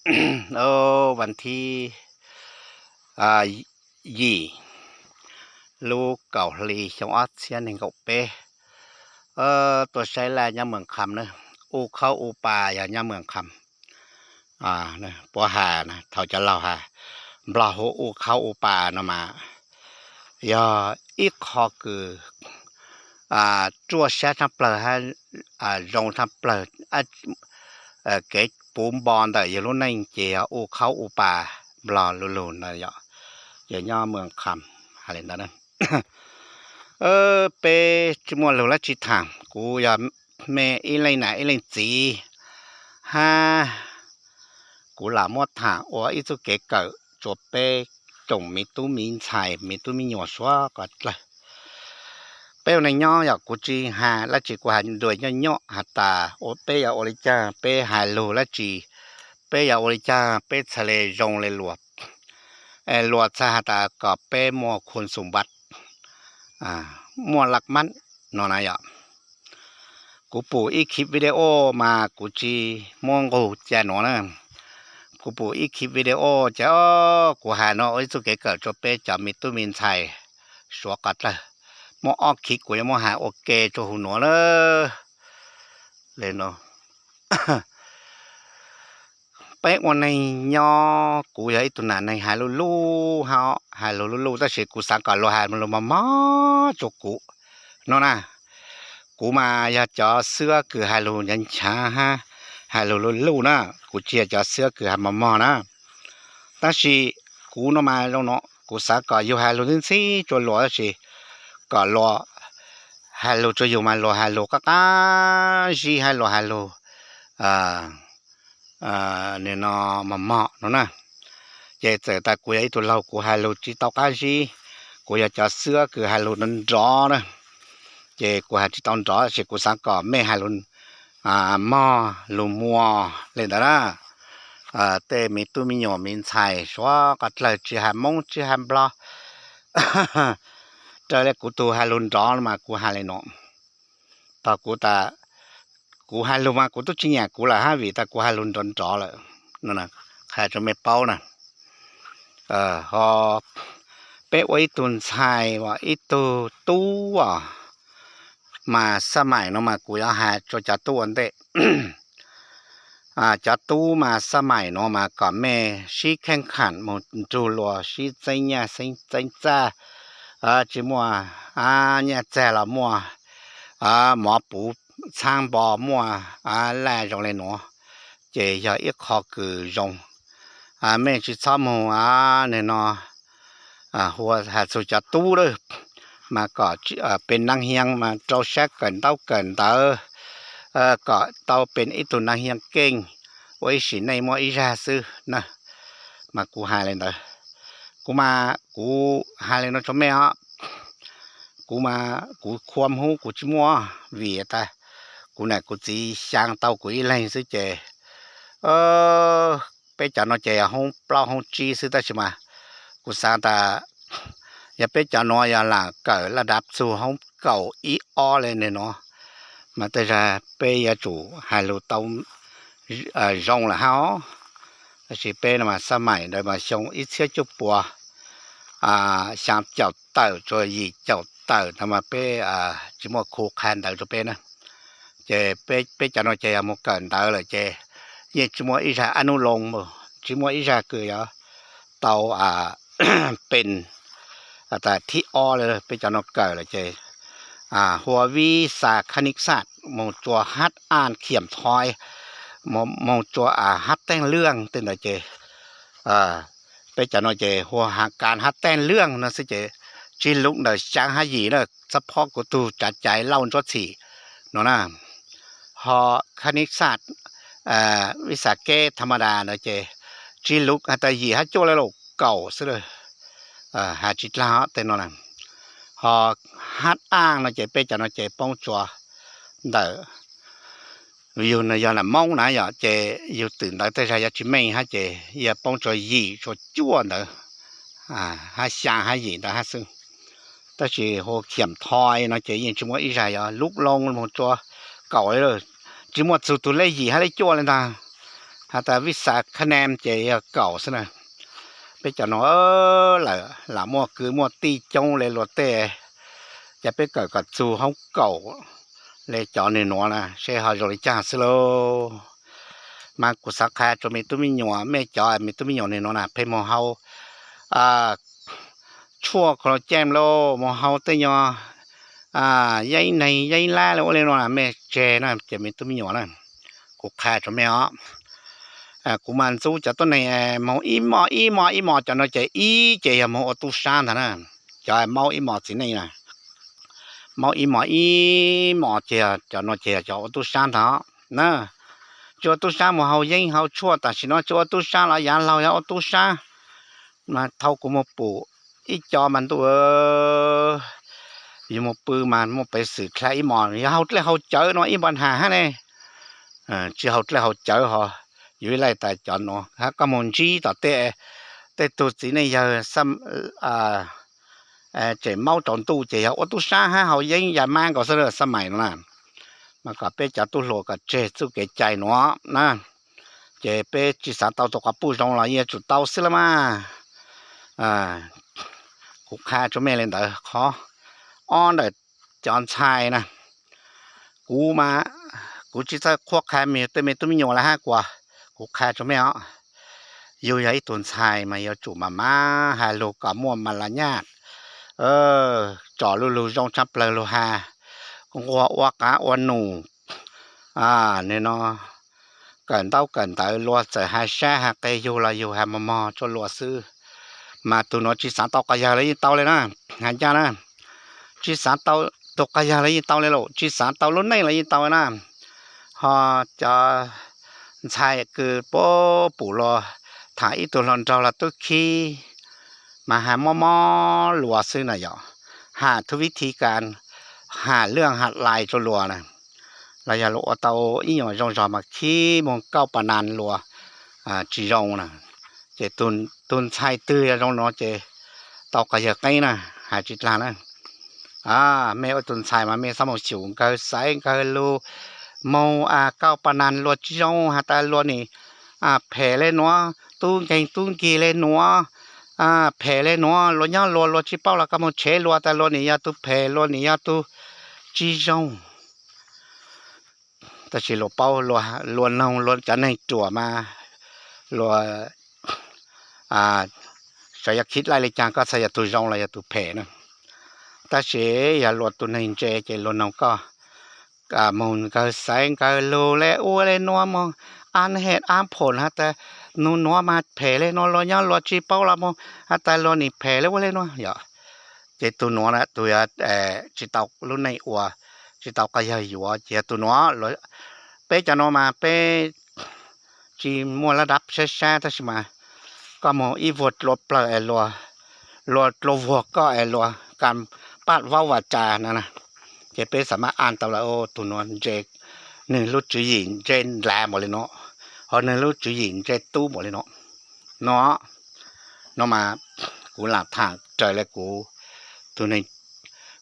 Vas thib yim lub kaum hli xyoo ob txhiab nees nkaum peb, tuaj saib laj nyob Moos Kham na, u khaub u pa yog nyob Moos Kham. Puab has, thaum cov laug has, Nplog hu u khaub u pa no mas yog ib qho kws ruaj sab tshaj plawg, zoo tshaj plawg, kev puv npo ntawm yus lub neej ces yog u khaub u pa Nplog lu lug na yom. Ces nyob Moos Kham has li ntawd na. Peb tsis muaj lug dab tsi tham, kuv yog me ib leej nam ib leej txiv hab, kuv lam muab tham ua ib txuj kev kawm rua peb tsoom miv tub miv ntxhais miv tub miv nyuam suav qhov dlawg. Peb ua neej nyob yog kuv tsis has dab tsi, kuv has nruas nyob nyob has tas ua peb yog ua li caag, peb has lug dab tsi, peb yog ua li caag peb txhad le zoo le luas, luas txhad has tas kom peb muaj khuam xum npav, muaj laj mab no na yom. Kuv pum ib khib video mas kuv tsis muab nqug ca nuav na. Kuv pum ib khib video ces kuv has nuav ua ib txuj kev kawm rua peb cov miv tub miv ntxhais suav qhov dlawg. Muaj ob khib kuv yuav muab has ua ke rua huv nuav na. Peb ua neeg nyob, kuv yog ib tug nam neeg has luj luj, has lug luj luj tab sis kuv xaav kom luag has lug mog mog rua kuv no na. Kuv mas yog cov xwb kws has lug nchav nchav hab has lug luj luj na, kuv tsis yog cov xwb kws has mog mog na. Tab sis kuv no mas zoo no, kuv xaav kom yug has lug ntxhib ntxhib rua luag tab sis kom luag has lug rua yug mas luag has lug qab qab zib hab luag has lug nim no mog mog no na. Ces txawm tas kuv yog ib tug laug kuv has lug tsis tau qab zib, kuv yog cov xwb kws has lug nrov nrov na, ces kuv has tsis tau nrov tab sis kuv xaav kom mej has lug mog lug muag li ntawd na. Tej miv tub miv nyuam miv ntxhais suav qhov dlawg tsis has Moob tsis has Nplog, raws le kuv tug has lug nrov mas kuv has li no. Tog kuv tas, kuv has lug mas kuv tub tsis nyam kuv lawm hab vim tas kuv has lug nrov nrov lawm. Qha rua mej paub na, ho peb ua ib tug ntxhais, ib tug tub os, mas xab maim no mas kuv yuav has rua cov tub ua ntej. Cov tub mas xab maim no mas kom mej sib kheej kham moog nrug luas sib txeeb nyaj txeeb txag, tsis muaj nyaj txag los muaj mov puv txhaab npo, muaj laj zoo le nuav, ces yog ib qho kws zoo. Mej tsis txhob moog nim no hu has txug cov tub lawm, mas kom peb naab hiab mas rau sab kawm ntaub kawm ntawv, kom tau peb ib tug naab hiab keej, ua ib sim neej muaj ib zag xwb na. Mas kuv has li ntawd, kuv mas kuv has li no rua mej os. Kuv mas kuv khuam hub kuv tsis muaj, vim tas kuv nam kuv txiv xyaa tau kuv ib leeg xwb ces peb cov no ces yog hoob plaub hoob tsib xwb tab sis mas kuv xaav tas yog peb cov nuav yog lam kawm laj dav txug hoob kaum ib ob le nuav, mas tej zag peb yuav tsum has lug tau zoo lawm hab os. Tab sis peb no mas xab maim ntawd mas xyoo ib txhiab cuaj puas xyaa caum tawm txug yim caum tawm no mas peb tsis muaj khu qha ntawv rua peb na. Ces peb cov no ces yog moog kawm ntawv lawm ces yeej tsis muaj ib zag ab nub loo, tsis muaj ib zag kws yuav tau peb thib ob le. Peb cov no kawm lawm ces hu ua vib xas khab nib xaj moog tsua hab aj khiam thoi, moog tsua hab teej lwaj tej ntawd ces peb cov no ces hu ua has kas hab teej lwaj no xwb ces tsis lug ntawm xyaa hab yim na, txhab phob kuv tug tsav cai lauj ntsuab txhim no na. Ho khab nib xaj, vib xas keb tha ma das no ces tsis lug has tas yim hab cuaj le lauj, kaum xwb, has tsis dlaag tej no. Ho hab aj no ces peb cov no ces poob tsua ntawm yug no yog nam Moob na yom, ces yug twm ntawv tej zag yuav tsis meej hab ces yuav poob tsua yim tsua cuaj ntawd, hab xyaa hab yim ntawd hab xwb. Tab sis hu khiam thoi no ces yeej tsis muaj ib zag yuav lub loo moog tsua kaum, tsis muaj txug tug lej yim hab lej cuaj le ntag. has tas vij xas kha nam ces yog kaum xwb na. Peb cov no lawm lam muaj kwv muaj tij coob le luag tej, ces peb kawm kom txug hoob kaum le cov nwg nuav na, seb ho zoo li caag xwb lauj. Mas kuv xaav qha rua me tub me nyuam, mej cov me tub me nyuam nwg nuav na, pheej moog hau tshuaj kho caij lauj, moog hau tej nyuag yeeb neeg yeeb lab le ua le nuav na, mej tseg na ces me tub me nyuam na. Kuv qha rua mej os, kuv mas ntxub cov tuab neeg moog ib mos ib mos ib mos, cov no ces ib ces yog moog ua tub sab ntag na. Cov maub ib mos txiv neej na, maub ib mos ib mos ces cov no ces yog cov ua tub sab ntag na. Tsi ua tub sab, moog hau yeeb hau tshuaj, tam sim no tsi ua tub sab los yav laug yog ua tub sab. Mas thaum kuv moog pum ib co mas ntuj, yug moog pw mas muaj peev xwm dlha ib mos, yog hau dlej hau cawv no ib npa has hab ne. Tsi hau dlej hau cawv ho, yug ib laij tas cov nuav hab koj moog ntsib tom tej, tej tug txiv neej yawg tseem maub rua ntuj ces yog ua tub sab hab hau yeeb ya mab nkaus xwb xab mais no na. Mas kom peb cov tub hluas kom tseg txuj kev cai nuav na, ces peb tsi xaav tau tug quas puj zoo los yeej yuav tsum tau xwb lawm mas. Kuv qha tsua mej le ntawd. Qhov ob ntawm cov ntxhais na, kuv mas kuv tsi txawj qhuab qha tej me tub me nyuam lawm hab kuas, kuv qha tsua mej os, yug yog ib tug ntxhais mas yuav tsum mas mas has lug kom muaj mas las nyaj, tsom lug lug zoo tshaj plawg lug has, nquag ua qav ua num, nwg no kawm ntaub kawm ntawv, luag txawm has sab has qe yug los yug has mos mos tsua luag xwb. Mas tug nuav tsi xaav tau quas yawg los yeej tau le na, has ncaj na. Tsi xaav tau tug quas yawg los yeej tau le lauj, tsi xaav tau lub neej los yeej tau na. Ho cov ntxhais kws puab pum luag tham ib tug hluas nraug los tub khib, mas has mob mob luag xwb na yom, has tug vib thi kas, has lwj has lais rua luag na, los yog luag ua tau ib nyuag zoo zog mas khib moog kauj pa nas luag tsi zoo na. Ces tug ntxhais twg yog zoo nuav ces tau quas yawg qeeb na, has tsi dlaag na. Mej ua tug ntxhais mas mej xob moog xyum nkawg xaiv nkawg lug moog kauj pa nas luag tsi zoo, has tas luag nim phem le nuav, tub nkeeg tub nkig le nuav, phem le nuav, luag nyob luag luag tsi paub los koj moog tshev luag tas luag nim yog tug phem, luag nim yog tug tsi zoo. Tab sis luag paub, luag noog luag cov neeg ruam mas luag xyov yog khib laij le caag koj txhaj yog tug zoo los yog tug phem na. Tab sis yog luag tug neeg ntse ces luag noog koj moog nkawg xaiv nkawg lug le ua le nuav, moog ab hej ab phom has tas nub nuav mas phem le nuav, luag nyob luag tsi paub los moog has tas luag nim phem le ua le nuav yom. Ces tug nuav na tug yog tsi tau lub neej ua, tsi tau quas yawg yuav ces yog tug nuav. Peb cov nuav mas peb tsi muaj lab dab sab sab, tab sis mas koj moog ib vuag dlua plawg es luag dlua vuag koj es luag kas paj vaub vas tsa no na, ces peb xav mas an tau lawm, tug nuav ntse, nwg lub tswv yim ntse nrad npaum le nuav, ho nwg lub tswv yim ntse tub npaum le nuav. No, no mas kuv lam tham raws le kuv tug neeg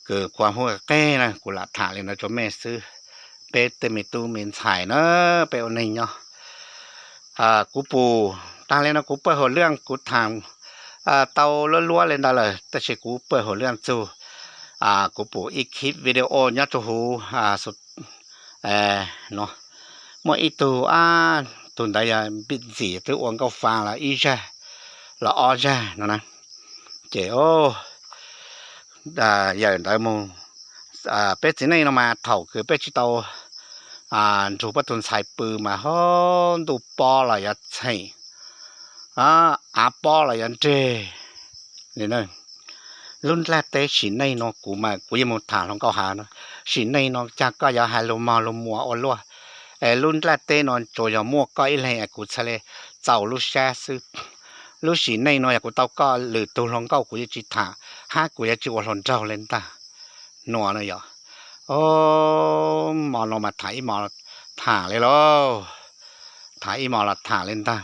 kws khuam huv qeeg na, kuv lam tham le nuav rua mej xwb. Peb tej me tub me ntxhais na, peb ua neeg nyob, kuv pum taag le nuav kuv pawg hauv lwaj kuv tham tau luab luab le ntawd lawm, tab sis kuv pawg hauv lwaj txug, kuv pum ib khib video nyob rua huv, muaj ib tug, tug ntawd yog npij ntxim twb ua nkauj fa los ib zag los ob zag no na, ces yawm ntawd moog, peb txiv neej no mas thaum kws peb tsi tau nrug puab tug ntxhais pw mas ho ntuj pob los yuav txheem, av pob los yuav nreg li na. Lub nplaj teb sim neej no kuv mas kuv yeej moog tham hluas nkauj has, sim neej no caag koj yuav has lug mog lug muas ua luaj, es lub nplaj teb no tsuas yog muaj koj ib leeg es kuv txhaj le txaus lub sab xwb. Lub sim neej no yog kuv tau koj lwm tug hluas nkauj kuv yuav tsi tham, hab kuv yuav tsi ua hluas nraug le ntag. Nuav na yog, mo no mas tham ib mo, tham le lauj, tham ib mo los tham le ntag.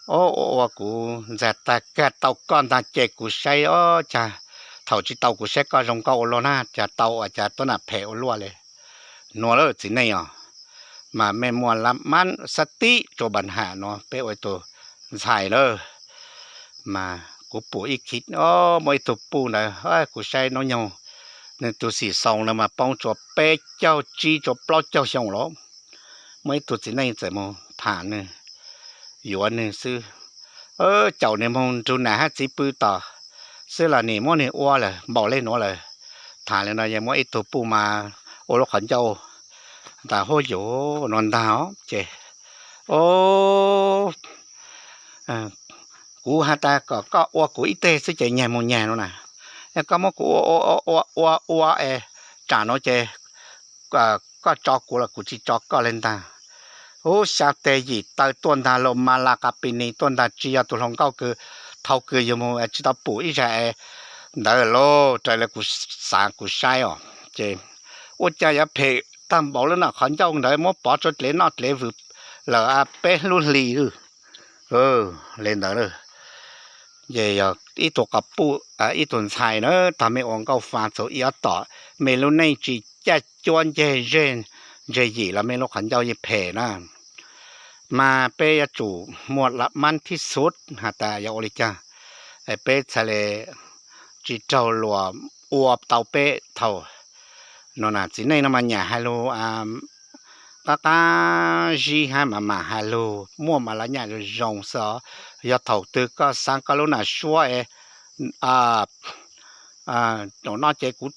Ua ua kuv ntxag tag kag tau koj ntag ces kuv saib, o, cas thaum tsis tau kuv saib koj zoo nkauj ua luaj na, cas tau ua cas tuab nam phem ua luaj le. Nuav lawm txiv neej os, Mas mej muaj lab mab xab tib rua npa ham no peb ua ib tug ntxhais lawm. Mas kuv pum ib khib, muaj ib tug puj ntawd, kuv saib hnub nyoog, nws tus xim xoo na mas poob tsua peb caug tsib tsua plaub caug xyoo lawm. Muaj ib tug txiv neej txawm mus tham nws, yuav nws xwb. Caum nws moog nrug nam hab txiv pw tom xwb los nim muab nws ua lawm npaum le nuav lawm. Tham le no yeej muaj ib tug puj mas ua lub qhov ncauj tas huab yuav no ntag os ces, o, kuv has tas kom koj ua kuv ib teg xwb ces nyag mus nyag no na. Koj muab kuv ua ua ua ua es tsam no ces koj tso kuv los kuv tsis tso koj le ntag. Ub, xya teg yim taw tuaj ntag lauj, mas las qas pis nis tuaj ntag, tsis yog tus hluas nkauj kws thaum kws yug mus tsis tau pum ib zag es ntawd lauj, raws le kuv xav kuv saib os ces ua cas yuav phem tag npaum lub nam qhov ncauj ntawd, muab pov tsua dlev noj dlev vwm lawm peb lub hlis. Le ntawd ces yog ib tug quas puj ib tug ntxhais na, tag mej ua nkauj fa txug ib ob tom, mej lub neej tsis caj cuab nceg zej ntse yim los mej lub qhov ncauj yeej phem na. Mas peb yuav tsum muaj lab mab thib xuv has tas yog ua li cas peb txhaj le tsis raug luag ua tau peb thaum no na. Txiv neej no mas nyam hais lug qab qab zib hab mas mam hais lug muaj mas laj nyaj zoo zoo xwb os. Yog thaum twg koj xaav koj lub nam suab es, no ces kuv,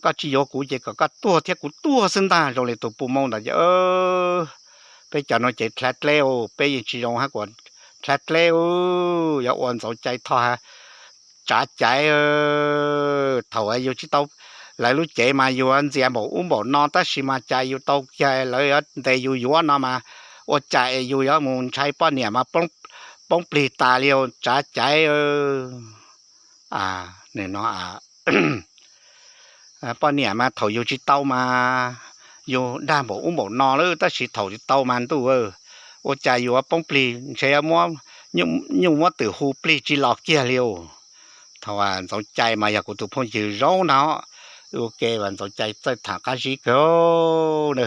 koj tsis yuav kuv ces kom koj tuag thiab kuv tuag xwb ntag. Zoo li tus puj Moob ntawd ces, peb cov no ces dlhav dleb, peb yeej tsis zoo hab kuas dlhav dleb, yuav ua Ntxoov Cai Thoj hab Tsav Caiv. Thaum yug tsis tau lawv lub cev mas yug ntxias npaum ub npaum no tab sis mas cas yug tau kiag lawv yuav ntes yug yuav no mas ua cas es yug yuav mus ntshai poj niam mas poob plig tas li Tsav Caiv. Poj niam mas thaum yug tsis tau mas yug dag npaum ub npaum no lawm tab sis thaum tsis tau mas ntuj, ua cas yug poob plig ntshe nyuj muab twm hu plig tsis los kiag li. Thaum Ntxoov Cai mas yog kuv tus phooj ywg zoo no, ua ke Ntxoov Cai txawj tham qab zib kawg na.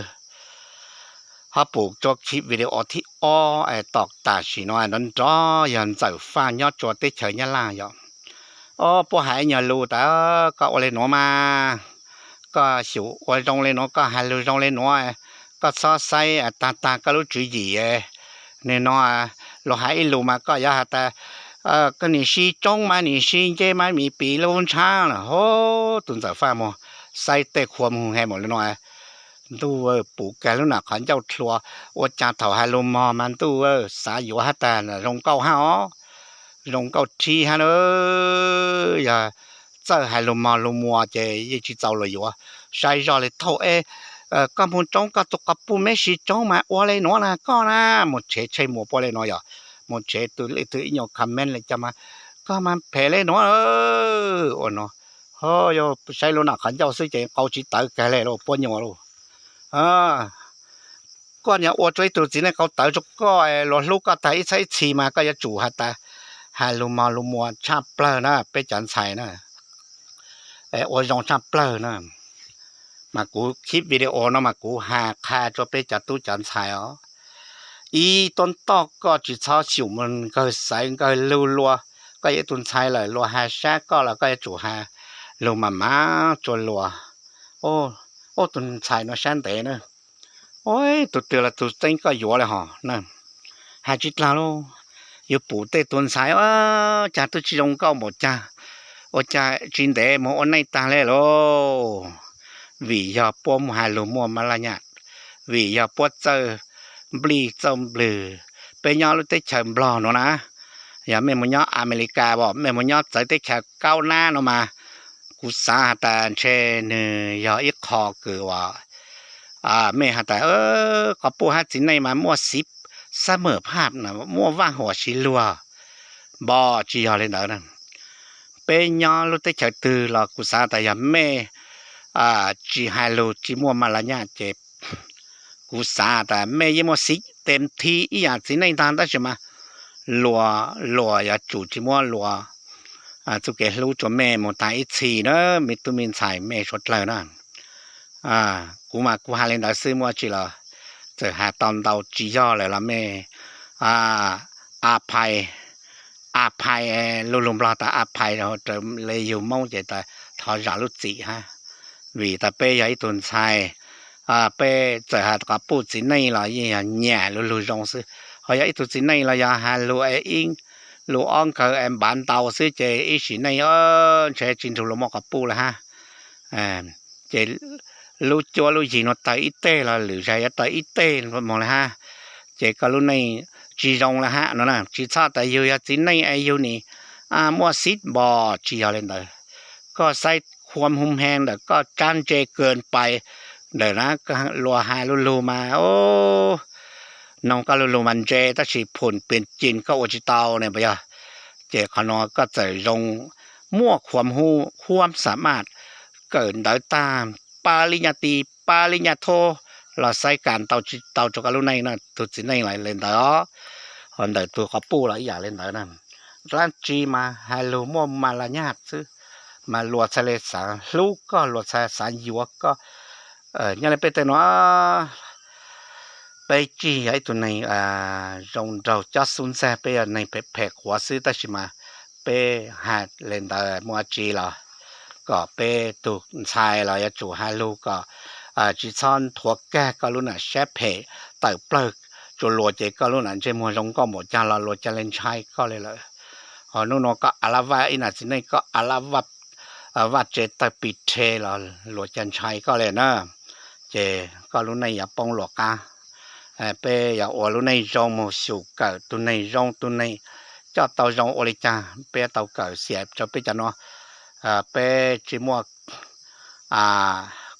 Ho pum tsua video thib ob es tom tam sim no nrov nrov yog Ntxawm Faj nyob tsua teb chaws Nyab Laj yom. Ob, puab hais ib nyuag lus tas, koj ua le nuav mas, koj xyum ua zoo le nuav, koj hais lug zoo le nuav, koj txhob saib taag taag koj lub tswv yim. Nwg no, luag hais ib lus mas koj yuav has tas, koj nim sib tsoob mas nim sib nce mas mis pis lub ntshaab lawm hov. Tus Ntxawm Faj moog saib tej qhua moog he mam le nuav, ntuj, pum kag lub nam qhov ncauj dlhua, ua caag thaum hais lug mog mas ntuj, xav yuav hab tag zoo nkauj hab os, zoo nkauj rhib hab na. Yog txawj hais lug mog lug muas ces yeej tsis txaus luag yuav. Saib zoj le thaum es koj moog tsoob koj tus quas puj meb sib tsoob mas ua le nuav na koj na, moog tshev tshej muas puab le nuav yog, moog tshev tug le tug ib nyuag comment le caag mas, koj mas phem le nuav. Ua no, ho yog saib lub nam qhov ncauj xwb ces qau tsis tawv kag le lauj puab nyuas lauj. Koj niag ua rua ib tug txiv neej qau tawv rua koj, luag hlub koj tag ib txhab ib txhis mas koj yuav tsum has tas, hais lug mog lug muas tshaj plawg na peb cov ntxhais na, ua zoo tshaj plawg na. Mas kuv khib video no mas kuv has qha rua peb cov tub cov ntxhais os, ib tuab ntoj koj tsis txhob xyum mus nkawg xaiv nkawg lug luag. Koj yog ib tug ntxhais lawm luag has sab koj los koj yuav tsum has lug mas mas tsua luag. Ub, tus ntxhais no sab ntev na, ub, tus twg los tus txeeb koj yuav le hos na. Has tsis dlaag lauj, yug pum tej tus ntxhais ua caag tub tsis zoo nkauj npaum caag, ua caag tsis ntev moog ua neej taag le lauj. Vim yog puab mus has lug muaj mas laj nyaj, vim yog puab txawj nplij txawj nplwg. Peb nyob lub teb chaws Nplog nuav na, yog mej mus nyob Amelikas, mej mus nyob txawv teb chaws kaub nab no mas, kuv xaav has tas ntshe nwg yog ib qho kws uas mej has tas quas puj hab txiv neej mas muaj xiv xab mawm phaj, muaj vaaj huam siv luag. Npo, tsis yog le ntawd na. Peb nyob lub teb chaws twg los kuv xaav tas yog mej tsis has lug tsis muaj mas laj nyaj ces kuv xaav tas mej yeej muaj xiv tes thi ib yaam txiv neej ntag tab sis mas luag, luag yuav tsum tsis muab luag txuj kev hlub rua mej mus taag ib txhis na, me tub me ntxhais mej suav dlawg na. Kuv mas kuv hais li ntawd xwb, muaj tsi los txawm hais tau ntau tsis yog lawm los mej a phais, a phais, lug lug Nplog tas a phais, raws le yug Moob ces tas thov zam lub txim hab. Vim tas peb yog ib tug ntxhais, peb txawm has qhov puj txiv neej los yeej yog nyam lug lug zoo xwb. Ho yog ib tug txiv neej los yog has lug es ib lus ob nkawg es npav ntau xwb ces ib sim neej ntshe tsis nrug luag muaj qhov puj le hab. Ces lub cuab lub yig nuav tawg ib teg los lwm zag yuav tawg ib teg moog le hab. Ces koj lub neej tsis zoo le hab no na. Tsis txhob tas yug yog txiv neej es yug nim muaj xib npos, tsis yog le ntawd. Koj saib khuam hu hee ntawm koj tsab ntse kawg pais ntawm na, luag has lug lug mas, noog koj lug lug mas ntse tab sis phum pes cim koj ua tsis tau ne puas yog? Ces qhov nuav koj txawm zoo muaj khuam hu, khuam xam maj, kawm ntawv tag, pab lij nyaj tij pab lij nyaj thob los saib kas tau tsis tau rua koj lub neej na. Tug txiv neej los le ntawd os, ho ntawm tug qhov puj los ib yam le ntawd na. Dlaab tsi mas has lug muaj mas las nyaj xwb, mas luag txhaj le xaav hlub koj, luag txhaj xaav yuav koj. Nyob le peb tej nuav, peb tsis yog ib tug neeg zoo nraug cob xub ntxag, peb yog neeg phem phem quav xwb, tab sis mas peb has le ntawd muaj dab tsi los kom peb tug ntxhais los yuav tsum has lug kom tsis txhob nthuav kag koj lub nam sab phem tawm plawg rua luag ces koj lub nam ntsej muag zoo nkauj npaum caag los luag ca le ntshai koj le lawm. Ho nub nuav koj a la vaj ib nam txiv neej koj a la vaj tse tawg pis rhe los luag ca ntshai koj le na. Ces koj lub neej yuav poob luas qab. Peb yuav ua lub neej zoo moog xyum kawm tug neeg zoo, tug neeg coj tau zoo ua le caag peb tau kawm xiam rua peb cov nuav. Peb tsis muaj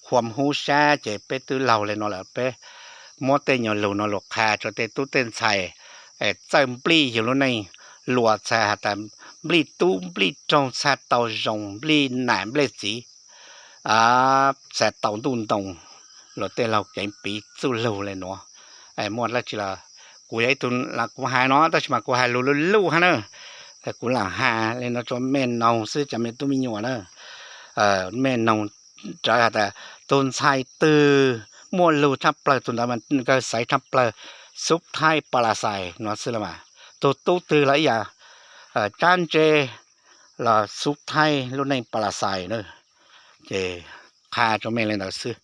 khuam hub sab ces peb twb laug le nuav lawm, peb muab tej nyuas lug nuav lug qha rua tej tub tej ntxhais, txawj nplij yug lub neej. Luas txhaj has tas nplij tub nplij roog txhaj tau zoo, nplij nam nplij txiv txhaj tau ntuj ntoo. Luas tej laug keev piv txuj lug le nuav. Muaj dlaab tsi los kuv yog ib tug los kuv has nuav tab sis mas kuv has lug luj luj hab na. Kuv lam has le nuav rua mej noog xwb cov me tub me nyuam na. Mej noog rawv has tas tug ntxhais twg muaj lug tshaj plawg tug ntawd mas nkawd xaiv tshaj plawg xub thaib pa la xais nuav xwb los mas. Tug tub twg los ib yam, tsab ntse los xub thaib lub neej pa la xais na. Ces qha rua mej le ntawd xwb.